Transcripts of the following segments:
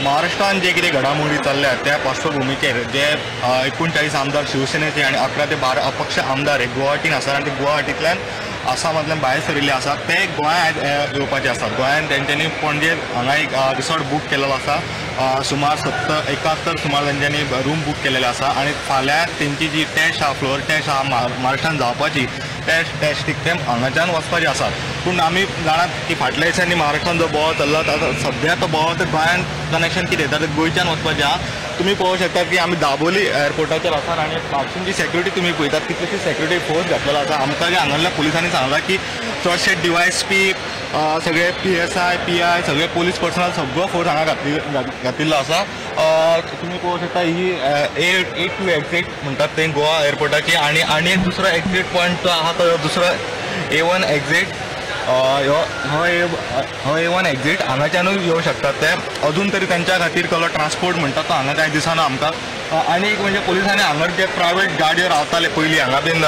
महाराष्ट्रान जे कितें घडामोडी चल्ल्या त्या पार्श्वभूमीचेर जे 39 आमदार शिवसेनेचे आनी 11 ते 12 अपक्ष आमदार हे गुवाहाटीन आसात आनी ते गुवाहाटींतल्यान आसामांतल्यान भायर सरिल्ले आसात, ते गोंयांत येवपाचे आसात. गोंयांत तेंच्यांनी पणजे हांगा एक रिसॉर्ट बूक केलेलो आसा. सुमार 71 सुमार तेंच्यांनी रूम बूक केलेले आसा आनी फाल्यां तेंची जी टेस्ट आहा, फ्लोर टेस्ट आहा महाराष्ट्रान जावपाची, त्या टेस्टीक ते हांगाच्यान वचपाचे आसात. पूण आमी जाणात की फाटल्या दिसांनी महाराष्ट्रान जो बोवाळ चल्ला सद्या तो बोवाळ तर गोंयांत कनेक्शन कितें जाल्यार गोंयच्यान वचपाचें आहा. तुमी पळोवंक शकतात की आमी दाबोली एअरपोर्टाचेर आसात आनी म्हापशेंची सेक्युरिटी तुमी पळयतात कितलीशी सेक्युरिटी फोर्स घातलेलो आसा. आमकां जे हांगासरल्या पुलिसांनी सांगलां की चडशे DYSP, सगळे PSI, PI, सगळे पोलीस पर्सनल सगळो फोर्स हांगा घातिल्लो आसा. तुमी पळोवंक शकता ही A2 exit म्हणटात ते गोवा एअरपोर्टाची आनी आनी एक दुसरो एक्झीट पॉयंट जो आहा तो दुसरो A1 exit, हो A1 exit हांगाच्यानूय येवं शकतात ते. अजून तरी तेंच्या खातीर कसलो ट्रान्सपोर्ट म्हणटा तो हांगा कांय दिसना आमकां. आनी एक म्हणजे पुलिसांनी हांगा जे प्रायवेट गाडयो रावताले पयलीं हांगा बीन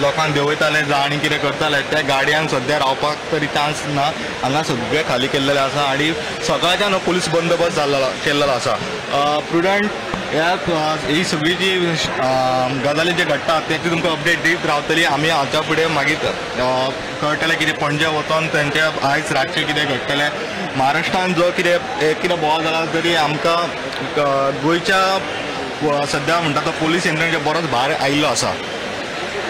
लोकांक देंवयताले जावं आनी कितें करताले, त्या गाडयांक सद्या रावपाक तरी चान्स ना. हांगा सगळें खाली केल्लेलें आसा आनी सकाळच्यान पुलीस बंदोबस्त केल्लो आसा. प्रुडंट ह्या ही सगळी जी गजाली जे घडटात तेची तुमकां अपडेट दीत रावतली. आमी हाच्या फुडें मागीर कळटलें कितें पणजे वचोन तेंचे आयज रातचें कितें घडटलें. महाराष्ट्रान जो कितें कितें बोवाळ जाला तरी आमकां गोंयच्या सद्या म्हणटा तो पोलीस यंत्रणेचेर बरोच भार आयिल्लो आसा.